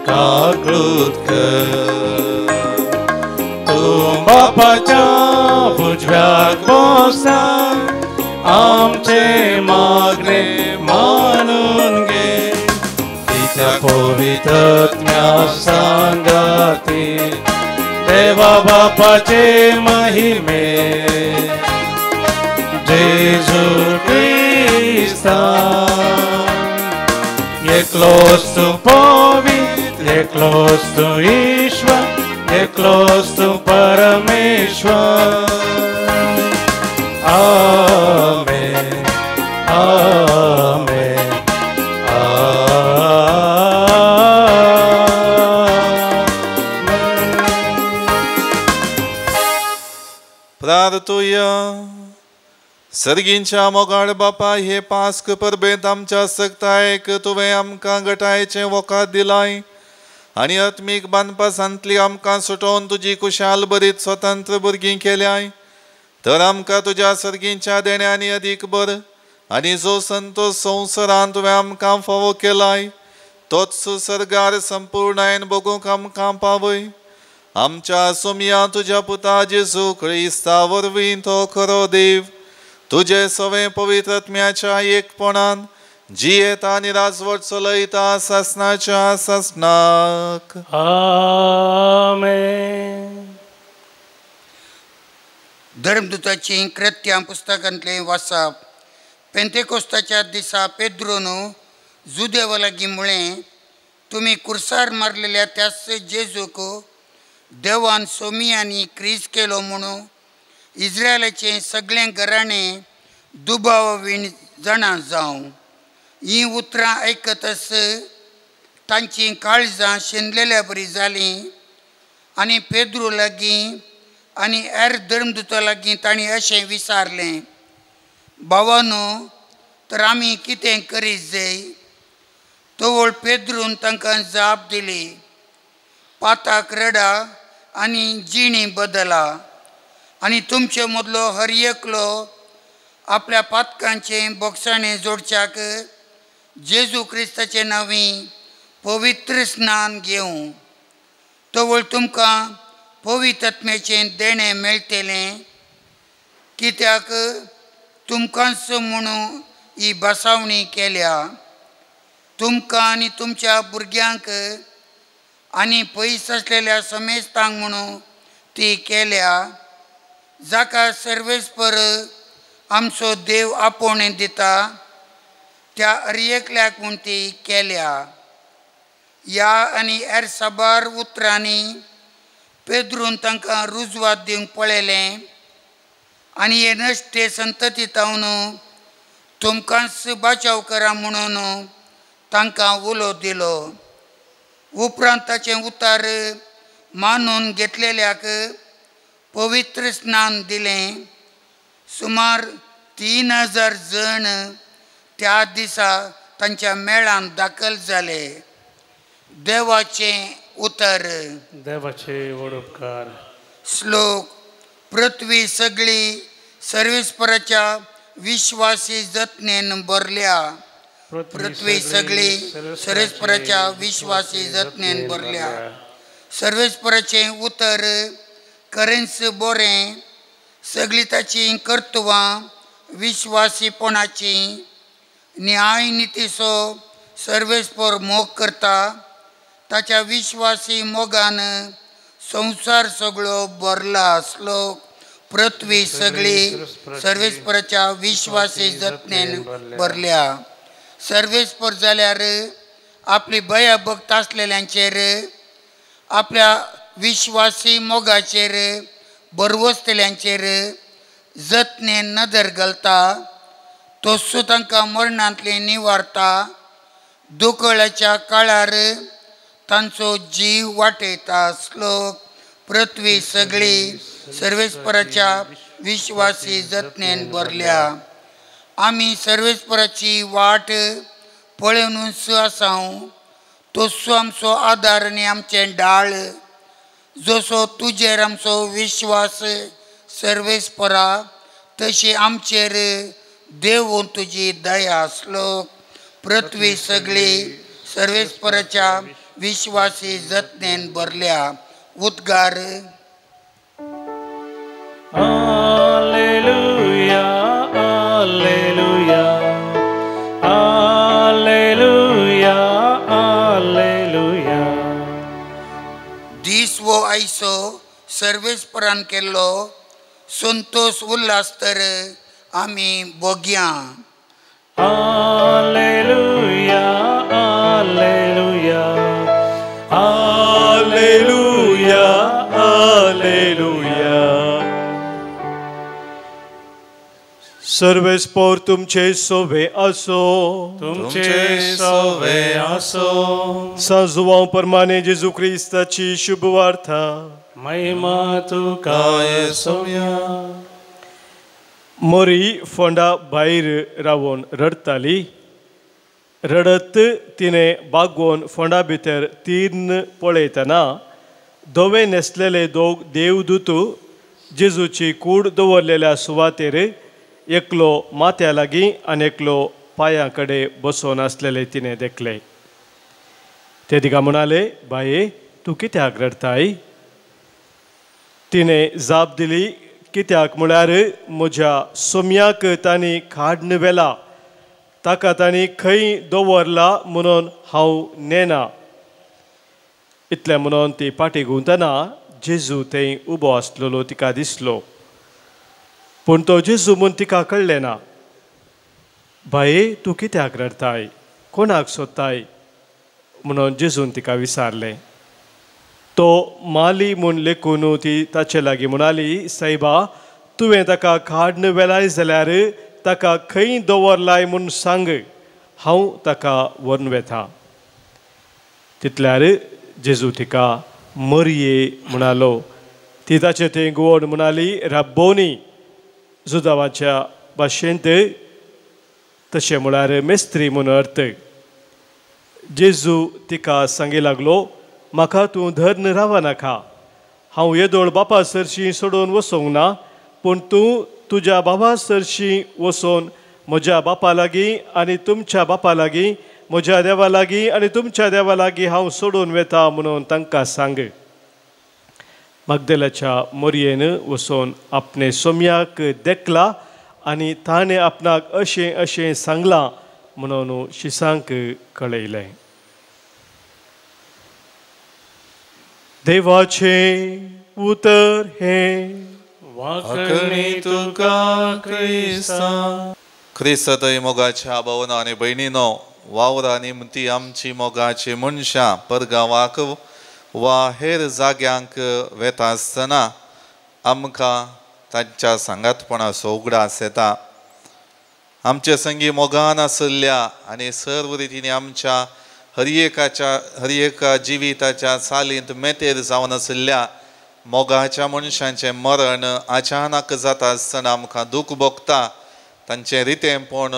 काकुळट कर. तूं बापाच्या उजव्याक बसता आमचे मागणे मानून घे, तिच्या पवित्र आत्म्या सांगाती देवा बापाचे महिमे जेजू क्रिस्ता. एकलोच तूं पवित्र, एकलोच तूं ईश्वर, एकलोच तूं परमेश्वर. आमेन, आमेन, आमेन. प्रार्थुया. सर्गींच्या मोगाळ बापा, हे पास्क परबेंत आमच्या सक्तायक तुवें आमकां गटायचें वखद दिलाय आनी आत्मीक बांदपासांतली आमकां सुटोवन तुजी कुशाल बरीत स्वतंत्र भुरगीं केल्याय. तर आमकां तुज्या सर्गींच्या देण्यांनी अदीक बर आनी जो संतोश संवसारांत तुवें आमकां फावो केलाय तोच सर्गार संपूर्णायन बगूंक आमकां पावय. आमच्या सोमया तुज्या पुता जेजू क्रिस्ता वरवीं तो खरो देव तुजे सवें पवित्र आत्म्याच्या एकपणान जियेता आनी राजवट चलयता सासनाच्या सासनाक. आमेन. धर्मदूताची कृत्यां पुस्तकांतलें वाचप. पेंतेकोस्ताच्या दिसा पेद्रोन जुदेवा लागीं म्हळें, तुमी कुर्सार मारलेल्या त्याच जेजूक देवान सोमी आनी क्रीज केलो म्हणून इस्रायलाचें सगळें घराणें दुबाव वीण जाणा जावं. हीं उतरां आयकतच तांचीं काळजां शेणलेल्या बरी जालीं आनी पेद्रू लागीं आनी हेर धर्मदूता लागीं तांणी अशें विचारलें, भावानो, तर आमी कितें करीत जाय? तवळ पेद्रून तांकां जाप दिली, पाताक रडा आनी जिणी बदला आनी तुमचे मदलो हर एकलो आपल्या पातकांचें बोगसाणें जोडच्याक जेजू क्रिस्ताचे नांवी पवित्र स्नान घेवं. तवळ तुमकां पवित्र आत्म्याचें देणें मेळटलें, कित्याक तुमकांच म्हणून ही बसावणी केल्या. तुमकां आनी तुमच्या भुरग्यांक आनी पयस आसलेल्या समेस्तांक म्हणून ती केल्या, जाका सर्वेस्पर आमचो देव आपोवणें दिता त्या हर एकल्याक म्हूण ती केल्या. ह्या आनी हेर साबार उतरांनी पेद्रून तांकां रुजवात दिवंक पळयलें आनी हे नश्टे संतती तावन तुमकांच बाचाव करा म्हणून तांकां उलो दिलो. उपरांत ताचें उतार मानून घेतलेल्याक पवित्र स्नान दिलें. सुमार 3000 जण त्या दिसा तांच्या मेळान दाखल जाले. देवाचें उतर. देवाचे व्हड उपकार. श्लोक. पृथ्वी सगळी सर्वेस्पराच्या विश्वासी जतनेन भरल्या. पृथ्वी सगळी सर्वेस्पराच्या विश्वासी जतनेन भरल्या. सर्वेस्पराचें उतर खरेंच बरें, सगळीं ताचीं कर्तुवां विश्वासीपणाचीं. न्याय नितीचो सर्वेस्पर मोग करता, ताच्या विश्वासी मोगान संवसार सगळो भरला. श्लोक. पृथ्वी सगळी सर्वेस्पराच्या विश्वासी जतनेन भरल्या. सर्वेस्पर जाल्यार आपली भयभक्त आसलेल्यांचेर, आपल्या विश्वासी मोगाचेर बरवसतल्यांचेर जतनेन नदर घालता. तोसो तांकां मरणांतले निवारता. दुकळाच्या काळार तांचो जीव वाटयता. श्लोक. पृथ्वी सगळी सर्वेस्पराच्या विश्वासी जतनेन भरल्या. आमी सर्वेस्पराची वाट पळोवनूच आसाव. तसो आमचो आदार आनी आमचें डाळ, जसो तुजेर आमचो विश्वास सर्वेस्परा तशी आमचेर देवून तुजी दया. श्लोक. पृथ्वी सगळी सर्वेस्पराच्या विश्वासी जतनेन भरल्या. उद्गार. Hallelujah, hallelujah, hallelujah, hallelujah. दीस वो आयसो सर्वेस्परान केल्लो संतोष उल्हास तर आमी भोग्या. Hallelujah, hallelujah, hallelujah, hallelujah. सर्वेस्पर तुमचे सोवे आसो. तुमचे सोवे आसो. सांत जुवांव परमाने जेजू क्रिस्ताची शुभवार्ता. महिमा तुका येसोया. मोरी फोंडा भायर रावन रडताली. रडत तिणें बागोवन फोंडा भितर तीर्ण पळयतना धवे न्हेसलेले दोग देवदूत जेजूची कूड दवरलेल्या सुवातेर एकलो माथ्या लागीं आनी एकलो पांयां कडेन बसोवन आसलेले तिणें देखले. ते तिका म्हणाले, बाये, तूं कित्याक रडताय? तिणें जाप दिली, कित्याक म्हळ्यार म्हज्या सोम्याक तांणी काडून व्हेला ताका तांणी खंय दवरला म्हणून हांव नेना. इतलें म्हणून ती पाटी घुंवतना जेजू थंय उबो आसलेलो तिका दिसलो, पूण तो जेजू म्हूण तिका कळ्ळें ना. बाये, तूं कित्याक रडटाय, कोणाक सोदताय म्हणून जेजून तिका विचारलें. तो माली म्हूण लेखून ती ताचे लागीं म्हणाली, सायबा, तुवें ताका काडून व्हेलाय जाल्यार ताका खंय दवरलाय म्हूण सांग, हांव ताका व्हरून वेता. तितल्यार जेजू तिका मरये म्हणालो. ती ताचे थंय गोड म्हणाली, रब्बोनी, जुदावाच्या भाशेंत तशें म्हळ्यार मेस्त्री म्हूण अर्थ. जेजू तिका सांगी लागलो, म्हाका तूं धरून रावनाका, हांव येदोळ बापा सरशीं सोडून वचोंक ना, पूण तूं तुज्या बाबा सरशीं वचोन म्हज्या बापा लागीं आनी तुमच्या बापा लागीं, म्हज्या देवा लागीं आनी तुमच्या देवा लागीं हांव सोडून वेता म्हणून तांकां सांग. मगदलाच्या मोरयेन वचोन आपणे सोम्याक देखला आनी ताणें आपणाक अशें अशें सांगलां म्हणून शिसांक कळयलें. देवाचें उतर हें. वाखणी तुका क्रिस्ता. क्रिस्तय मोगाच्या भावना आनी भयणीनो, वावरा निमती आमची मोगाची मनशां परगांवाक वा हेर जाग्यांक वेता आसतना आमकां तांच्या सांगातपणाचो उगडास येता. आमचे संगी मोगान आशिल्ल्या आनी सर्व रितींनी आमच्या हर एका जिविताच्या चालींत मेतेर जावन आशिल्ल्या मोगाच्या मनशांचें मरण अचानक जाता आसतना आमकां दूख भोगता. तांचें रितेंपण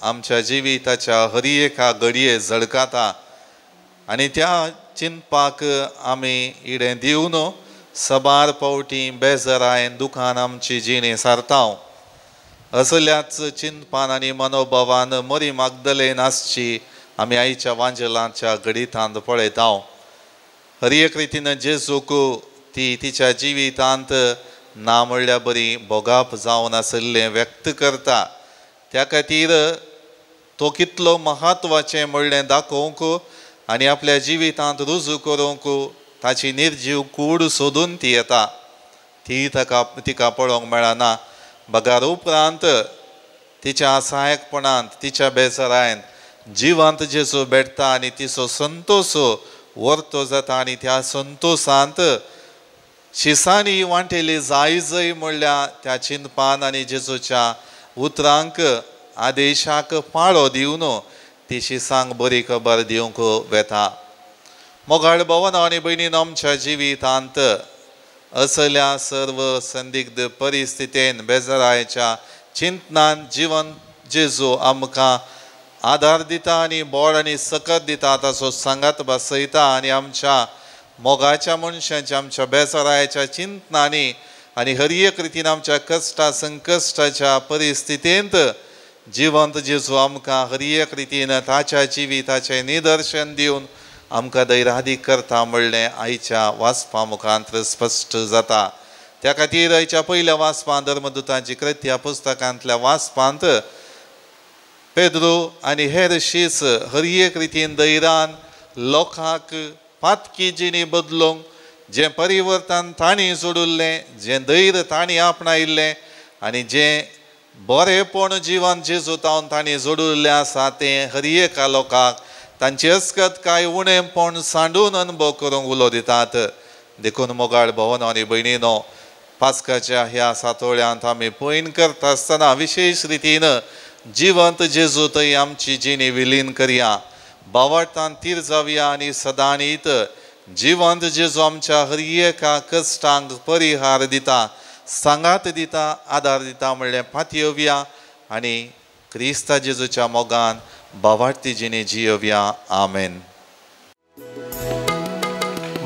आमच्या जिविताच्या हर एका घडये झळकाता आनी त्या चिंतपाक आमी इडें दिवन सबार पावटी बेजरायन दुखान आमची जिणी सारता. असल्याच चिंतपान आनी मनोभावान मरी मागदलेन आसची आमी आयच्या वांजेलांच्या घडितांत पळयता. हर एक रितीन जेजूक ती तिच्या जिवितांत ना म्हणल्यार बरी भोगाप जावन आशिल्लें व्यक्त करता. त्या खातीर तो कितलो म्हत्वाचें म्हणलें दाखोवंक आनी आपल्या जिवितांत रुजू करूंक ताची निर्जीव कूड सोदून ती येता. ती तिका पळोवंक मेळना. बगार उपरांत तिच्या असहायकपणांत, तिच्या बेजारायन जिवंत जेजू भेटता आनी तिचो संतोश वर्तो जाता आनी त्या संतोशांत शिसांनी वांटेली जायजय म्हणल्या त्या चिंतपान आनी जेजूच्या उतरांक आदेशाक पाळो दिवन ती शिसांक बरी खबर दिवंक वेता. मोगाळ भवन आनी भयणीन, आमच्या जिवितांत असल्या सर्व संदिग्ध परिस्थितीन बेजारायच्या चिंतनान जिवन जेजू आमकां आदार दिता आनी बोळ आनी सकत दिता, ताचो सांगात बसयता आनी आमच्या मोगाच्या मनशांच्या आमच्या बेजारायच्या चिंतनांनी आनी हर एक रितीन आमच्या कश्टा संकश्टाच्या परिस्थितींत जिवंत जेजू आमकां हर एक रितीन ताच्या जिविताचें निदर्शन दिवन आमकां धैर्यादीक करता म्हणलें आयच्या वाचपा मुखांत स्पश्ट जाता. त्या खातीर आयच्या पयल्या वाचपांत धर्मदुतांची कृत्या पुस्तकांतल्या वाचपांत पेद्रू आनी हेर शीस हर एक रितीन धैर्यान लोकांक पातकी जिणी बदलूंक जें परिवर्तन तांणी जोडिल्लें, जें धैर्य तांणी आपणायिल्लें आनी जें बरेंपण जिवन जेजू तावन तांणी जोडिल्लें आसा तें हर एका लोकांक तांची अस्कत कांय उणेंपण सांडून अनुभव करूंक उलो दितात. देखून मोगाळ भवन आनी भयणीनो, पास्काच्या ह्या सातोळ्यांत आमी पयन करता आसतना विशेश रितीन जिवंत जेजू थंय आमची जिणी विलीन करया, बावडटान तीर जावया आनी सदांनीत जिवंत जेजू आमच्या हर एका कश्टांक परिहार दिता, सांगात दिता, आदार दिता म्हणलें पातयेवया आनी क्रिस्ता जेजूच्या मोगान बावाडती जिणी जियोवया. आमेन.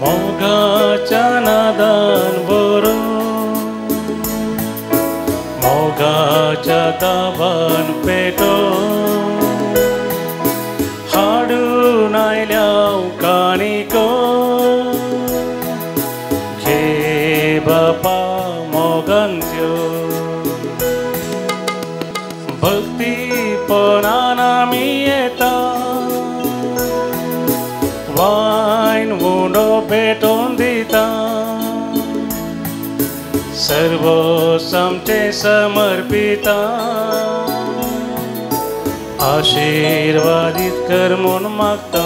मोगाच्या नादान बरो, मोगाच्या दाबान पेटो, हाडून आयल्या काणिको, घे बापा मोगान त्यो, भक्तीपणान आमी पेटोवन दिता सर्वोस आमचें समर्पिता आशिर्वादीत कर म्हूण मागता.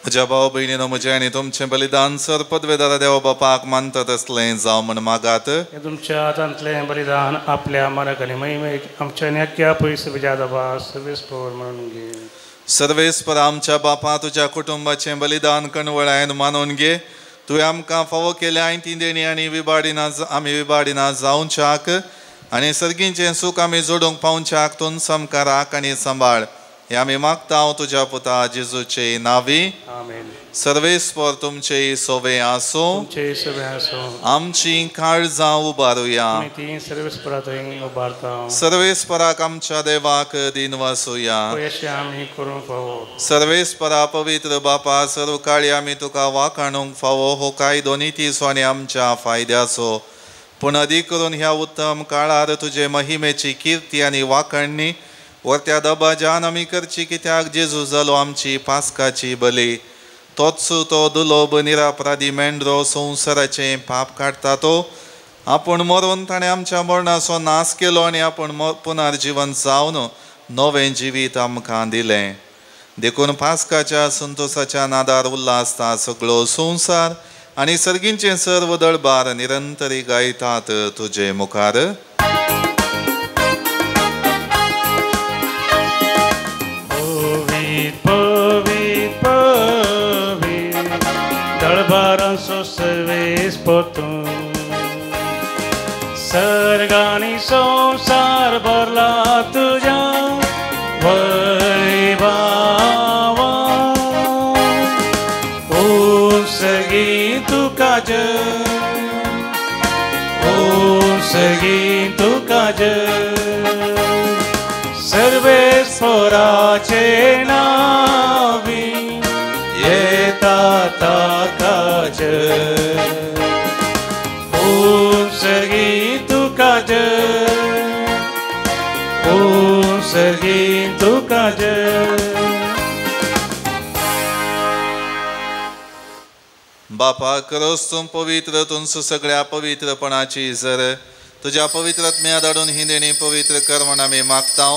म्हज्या भाव भयणीनो, म्हजें आनी तुमचें बलिदान सर पदवेदारा देवा बापाक मानतात असलें जावं म्हण मागात. तुमच्या हातांतलें बलिदान आपल्या मनाक आनी महिमेक आमच्या न्याक्या पयस सर्वेस्पर म्हणून घे. सर्वेस्पर आमच्या बापा, तुज्या कुटुंबाचें बलिदान कणवळायन मानून घे. तुवें आमकां फावो केल्या ती देणी आनी विबाडिना आमी विबाडिना जावच्याक आनी सर्गींचें सूख आमी जोडूंक पावच्याक तूं सामकार राख आनी सांबाळ. हे आमी मागता तुज्या पुता जेजूचे नावी. आमेन. सर्वेस्पर तुमचे सोवे आसूं. आमची काळजां उबारुया. सर्वेस्पराक आमच्या देवाक दिन वासुया. सर्वेस्परा पवित्र बापा, सर्व काळी आमी तुका वाखाणूंक फावो. हो कायदो नितीचो आनी आमच्या फायद्याचो, पूण अदीक करून ह्या उत्तम काळार तुजे महिमेची किर्ती आनी वाखाणणी वरत्या दबाज्यान आमी करची, कित्याक जेजू जालो आमची पास्काची बली. तोच तो दुलोब निरापराधी मेंढरो संवसाराचें पाप काडटा. तो आपूण मरून ताणें आमच्या मरणाचो नाश केलो आनी आपूण पुनर्जिवन जावन नवें जिवीत आमकां दिलें. देखून पास्काच्या संतोसाच्या नादार उल्हासता सगळो संवसार आनी सर्गींचें सर्व दळबार निरंतरी गायतात तुजे मुखार. सर्गानी संसार भरला तुझ्या वैभावा. ओम सगी तुका जय, ओम सगी तुका जय. सर्वेस्पराचे नावी येता ताका जय. ओम सगी तुका जय, ओम सगी तुका जय. बापा, खरोच तूं पवित्र, तुमचो सगळ्या पवित्रपणाची जर तुज्या पवित्र आत्म्या धाडून ही देणी पवित्र कर म्हण आमी मागता.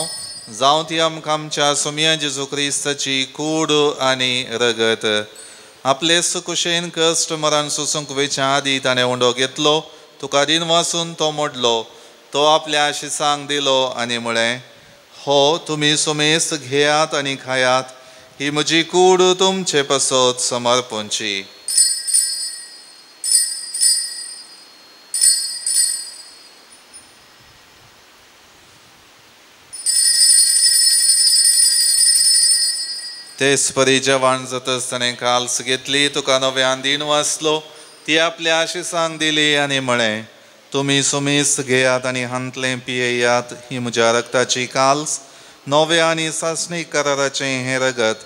जावं ती आमकां आमच्या सोमया जेजू क्रिस्ताची कूड आनी रगत. आपले सुकुशेन कश्ट मरण सोसूंक वेच्या आदी ताणें उंडो घेतलो, तुका दिन वासून तो मोडलो, तो आपल्या शिसांक दिलो आनी म्हळें, हो तुमी सुमेस घेयात आनी खायात, ही म्हजी कूड तुमचे पासत समर्पणची. तेच परी जेवण जातच ताणें काल्स घेतली, तुका नव्यान दीन वाचलो, ती आपल्या आशिसांक दिली आनी म्हळें, तुमी सुमीस घेयात आनी हांतलें पियेयात, ही म्हज्या रक्ताची काल्स, नव्या आनी सासणीक कराराचें हें रगत,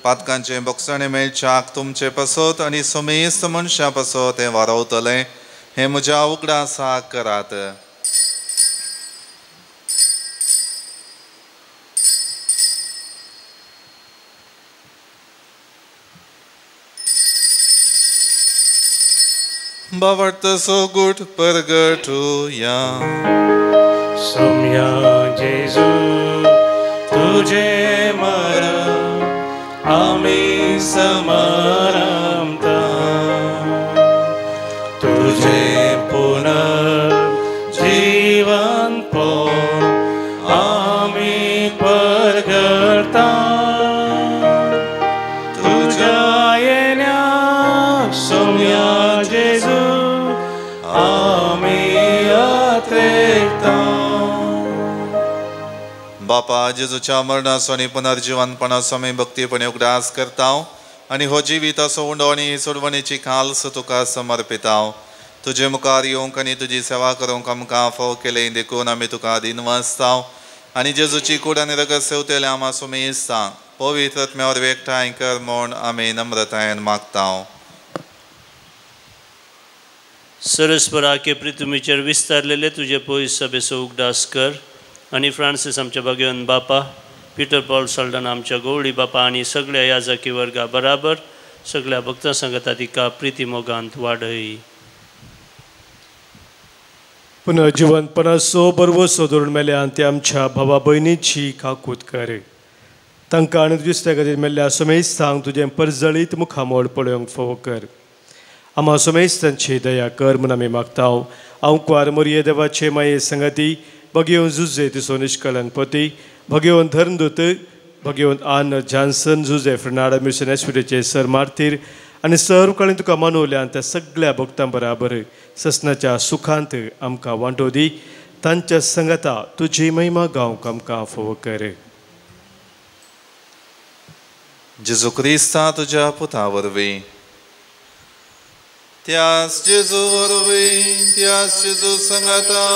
पातकांचें बोगसणें मेळच्याक तुमचे पासत आनी सुमेस्त मनशां पासत हें वारवतलें. हें म्हज्या उगडासाक करात. बावडत सोगूट परगटुया. सोम्या जेजू तुझे मरण आमी समारंभता, तुझे पुनर्जीवन पण आमी परगटता. तुझ्या येण्याक सोम्या जेजू आमी आत्रेकता. बापा, जेजूच्या मरणाचो आनी पुनर्जिवनपणाचो आमी भक्तीपणे उगडास करता आनी हो जिविताचो उंडो आनी सोडवणेची खालस तुका समर्पिता. तुजे मुखार येवंक आनी तुजी सेवा करूंक आमकां फाव केलें देखून आमी तुका दिनवासता आनी जेजूची कूड आनी रगत सेवतले आमा सुमेस्ता पवित्र आत्म्या वरवीं एकठांय कर म्हूण आमी नम्रतायेन मागता. सरस्पराके पृथ्वीचेर विस्तारलेले तुजे पयस सभेचो उगडास कर आनी फ्रांसीस आमच्या बागेवन बापा पिटर पॉल सल्डन आमच्या गवळी बापा आनी सगळ्या याजकी वर्गा बराबर सगळ्या भक्तां सांगता तिका प्रिती मोगांत वाडय. पुनर्जिवंतपणाचो बरवसो धरून मेल्या ते आमच्या भावा भयणीची काकूत कर. तांकां आनी दुसऱ्या खातीर मेल्ल्या समेस्तांक तुजें परजळीत मुखामोळ पळोवंक फावो कर. आमा समेस्तांची दया कर म्हूण आमी मागता. हांव कुवार मोरये देवाचे माये संगती भगेवन जुजे तिसो निश्कलंक पती भगेवन धर्मदूत भगेवन आन जॉन्सन जुजे फ्रनाडा मिशन एसपीचे सर मार्तीर आनी सर्व कडेन तुका मनवल्यान त्या सगळ्या भक्तां बराबर ससनाच्या सुखांत आमकां वांटो दी. तांच्या संगता तुजी महिमा गावंक आमकां फावो कर. जेजू क्रिस्ता तुज्या पुता वरवीं त्यास जेजू वरवीं त्यास जेजू संगता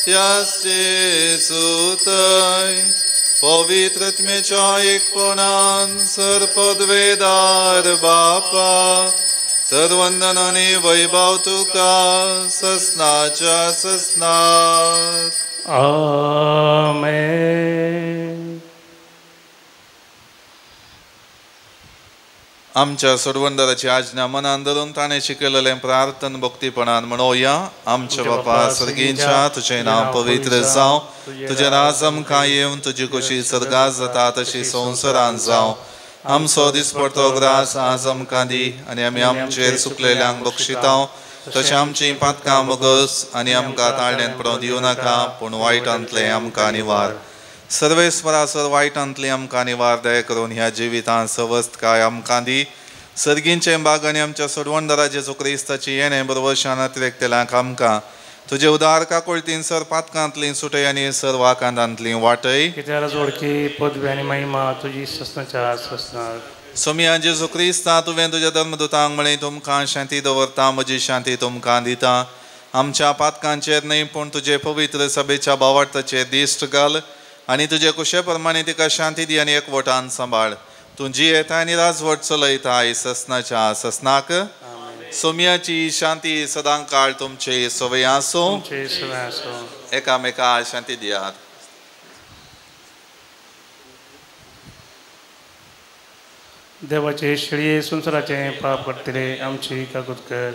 त्यास जेजू तय पवित्र आत्म्याच्या एकपणान सर्पद्वेदार बापा सर्वंदन आनी वैभव तुका ससनाच्या ससनाक. आमेन. आमच्या सोडवणदाराची आज्ञा मनान धरून ताणें शिकयलेलें प्रार्थन भक्तीपणान म्हणोया. आमच्या बापा सर्गींच्या तुजें नांव पवित्र जावं, तुजें राज आमकां येवन तुजी खोशी सर्गात जाता तशी संवसारांत जावं. आमचो दिसपडतो ग्रास आज आमकां दी आनी आमी आमचेर सुकलेल्यांक बक्षितांव तशें आमचीं पातकां बगस आनी आमकां ताळ्यांत पडोवंक दिवं नाका पूण वायटांतलें आमकां निवार. सर्वेस्परा सर वायटांतली आमकां निवार दया करून ह्या जिवितांत सवस्तकाय आमकां दी. सर्गींचें बाग आनी आमच्या सोडवणदारा जेजू क्रिस्ताची येणें बरवशान अतिरेकतेल्यांक आमकां तुजे उदार काकुळतीन सर पातकांतली सुटय आनी सर वाकांतांतली वाटय. कित्याक जोडकी पदवी आनी महिमा तुजी ससनाच्या ससनाक. सोमिया जेजू क्रिस्ता तुवें तुज्या धर्मदूतांक म्हळें तुमकां शांती दवरता म्हजी शांती तुमकां दिता. आमच्या पातकांचेर न्हय पूण तुजे पवित्र सभेच्या भावार्थाचेर दिश्ट घाल आनी तुजे कुशे प्रमाणे तिका शांती दी आनी एकवटान सांबाळ. तूं जियेता आनी राजवट चलयताय ससनाच्या ससनाक. सोमियाची शांती सदां काळ तुमचे सवय आसूं. एकामेका शांती दियात. देवाचे शेळये संवसाराचें पाप करतले आमची काकूत कर.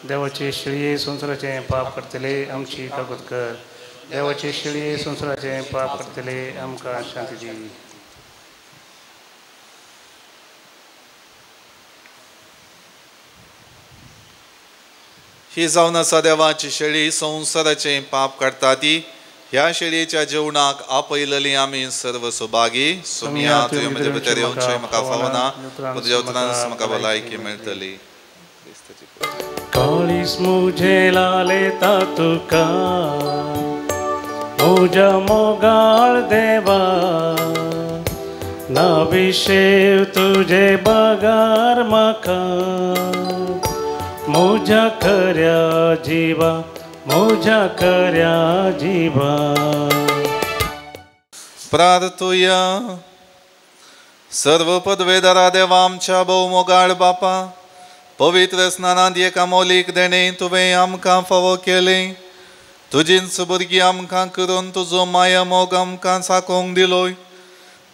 देवाचे शेळये संवसाराचें पाप करतले आमची काकूत कर. देवाचे शेळये संवसाराचें पाप करतले आमकां शांती दी. ही जावन आसा देवाची शेळी संवसाराचें पाप काडटा ती. ह्या शेळयेच्या जेवणाक आपयलेली आमी सर्व सुभागी. सुमिया तुवें म्हजे भितर येवचें म्हाका फावना पूण तुज्या उतरान म्हाका भलायकी मेळटली. काळीस मुझे लालेता तुका म्हज्या मोगाळ देवा ना विशेव तुझे बगार म्हाका म्हज्या खऱ्या जिवा म्हज्या खऱ्या जिवा. प्रार्थुया. सर्व पदवेदारा देवा आमच्या भोवमोगाळ बापा पवित्र स्नानांत एका मोलीक देणें तुवें आमकां फावो केलें. तुजींच भुरगीं आमकां करून तुजो माया मोग आमकां साकोवंक दिलोय.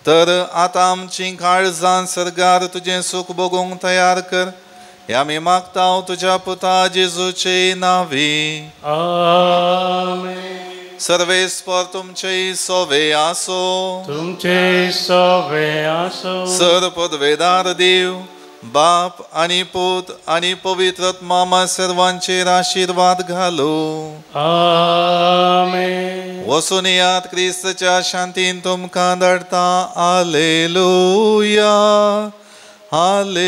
तर आतां आमचीं काळजां सर्गार तुजें सूख भोगूंक तयार कर. हे आमी मागता तुज्या पुता जेजूचे नांवी. आमेन. सर्वेस्पर तुमचे सोवे आसो. तुमचे सोवे आसो. सर पदवेदार देव बाप आनी पूत आनी पवित्र आत्मा सर्वांचेर आशिर्वाद घालो. आमेन. वसून यात क्रिस्तच्या शांतीन तुमकां धाडटा. आलेलुया हालेलुया.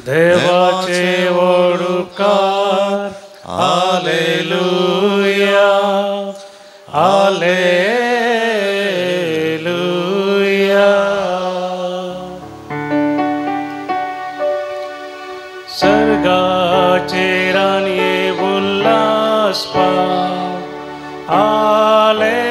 देवाचे व्हड उपकार. Hallelujah hallelujah. सर्गाचेर आनी उल्हासपा. हालेलुया.